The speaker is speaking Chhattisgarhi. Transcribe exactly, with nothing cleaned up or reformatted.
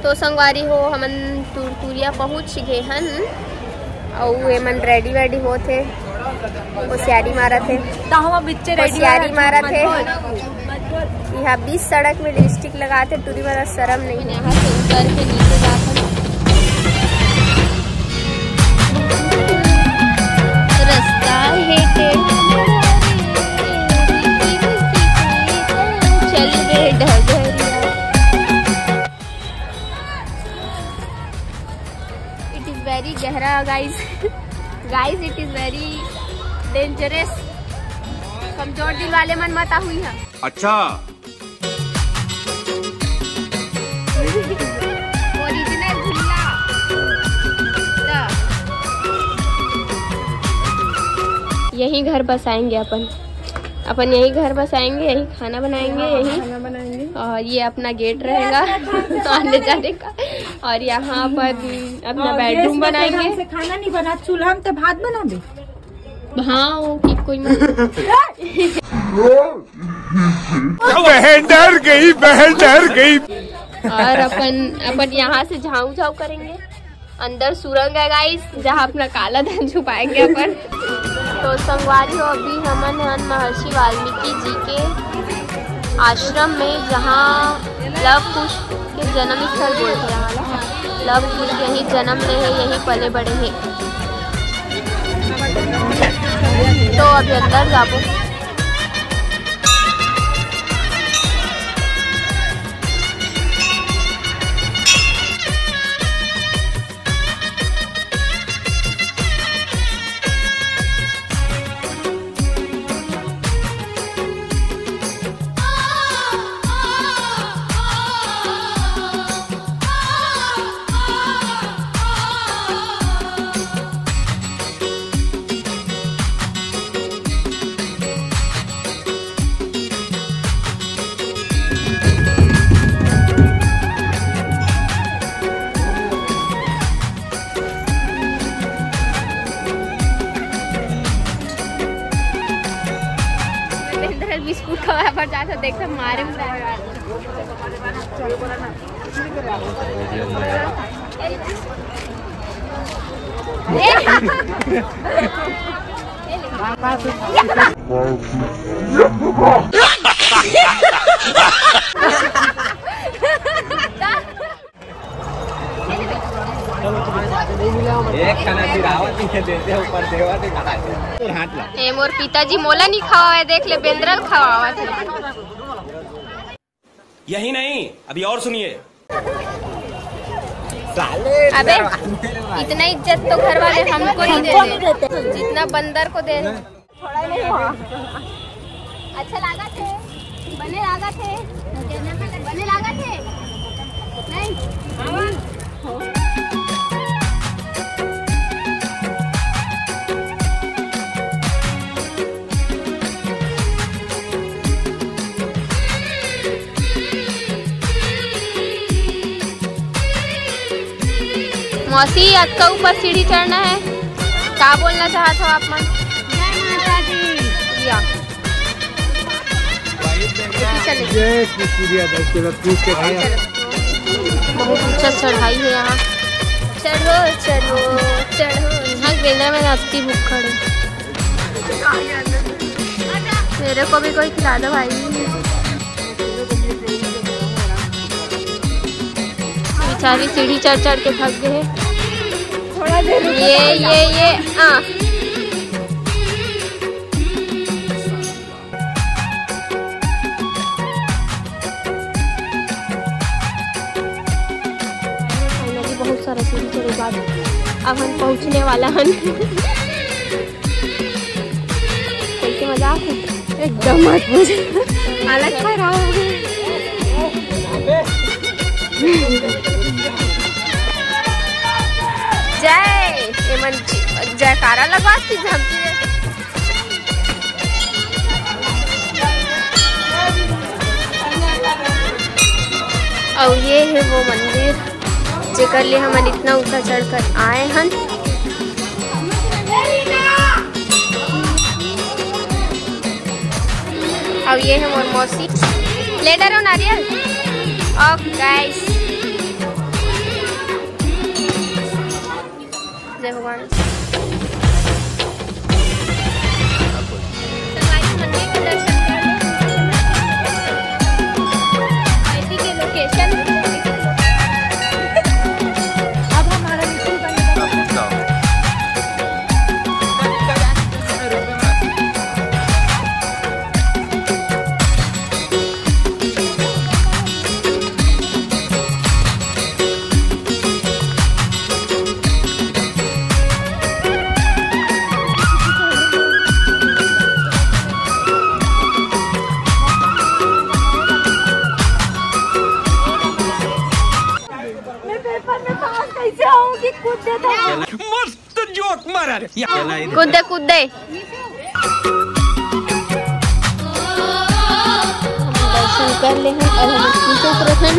तो संगवारी हो, हमन तुरतुरिया पहुंच गे हन, अउ एमन ready वेडी होत हे, होशियारी मारत हे, तो हम बिच्चे ready होशियारी मारत हे। यहाँ बीच सड़क में lipstick लगात हे, टूरी वाला शर्म नहीं। यहाँ से उतर के नीचे जात हन। रास्ता हे टेढ़ा, चल बे डगरिया। It is very गहरा, guys। Guys, it is very dangerous। कमजोर दिल वाले मन मत आहुई हा। अच्छा। Original झुल्ला। यही घर बसाएंगे अपन, अपन यही घर बसाएंगे, यही खाना बनाएंगे, यही। खाना बनाएंगे। और ये अपना gate रहेगा आने जाने का। और यहाँ पर अपना और bedroom बनाएंगे। खाना नहीं बना, चूल्हा में तो भात बना दे। हाँ, वो कि कोई मत। बहन डर गई, बहन डर गई। और अपन, अपन यहाँ से झाऊ झाऊ करेंगे। अंदर सुरंग है guys, जहाँ अपना काला धन छुपाएंगे अपन। तो संगवारी हो, अभी हमन हन महर्षि वाल्मीकि जी के आश्रम में, जहाँ लव कुश के जन्म स्थल बोलते हैं, यहाँ ला। लव कुश यही जन्म ले है, यही पले बड़े हैं। तो अभी अंदर जाबो। बिस्कुट खवाए बर जात हे, देख मारे। एक खाना फिर आवत नहीं है, देते ऊपर देवा दे कहा। ए मोर पिताजी मोला नहीं खवावे, देख ले बेंदरा ल खवावत हे। यही नहीं, अभी और सुनिए। अबे, इतना इज्जत तो घर वाले हमको नहीं देते, जितना बंदर को दे रहे। थोड़ा नहीं हुआ। अच्छा लागत हे, बने लागत हे, बने लागत हे। नहीं। मौसी, अतका ऊपर सीढ़ी चढ़ना है, का बोलना चाहत हो आप मन? जय माता दी। या। चले। जय श्री सूर्या दाई के लक्ष्मी के भाई। चलो। बहुत ऊंचा चढ़ाई है यहाँ। चढ़ो, चढ़ो, चढ़ो। यहाँ बेंदरा में अतकी भुक्खड़ है। मेरे को भी कोई खिला दो भाई। बेचारी सीढ़ी चढ़ चढ़ के थक गए हैं। थोड़ा देर रुको, ये, ये, ये, हाँ। Finally बहुत सारा सीढ़ी चढ़े बाद अब हम पहुँचने वाला हन। कैसे मजाक है? एकदम मत पूछ। हालत खराब हो गई। जय, एमन जयकारा लगवा की धमकी दे। अउ ये है वो मंदिर, जेकर लिए हमन इतना ऊंचा चढ़कर आए हन। अउ ये है मोर मौसी। ले डरो नारियल। ओके गाइस। भगवान। तो guys, मंदिर के दर्शन कर लो। आरती के location। अब हमारा निखिल बनेगा। मैं पेपर में पास कैसे होऊंगी? कूद देता हूँ। मस्त जोक मारा रे। कूद दे, कूद दे। दर्शन कर ले हन, अब हम नीचे उतरत हन।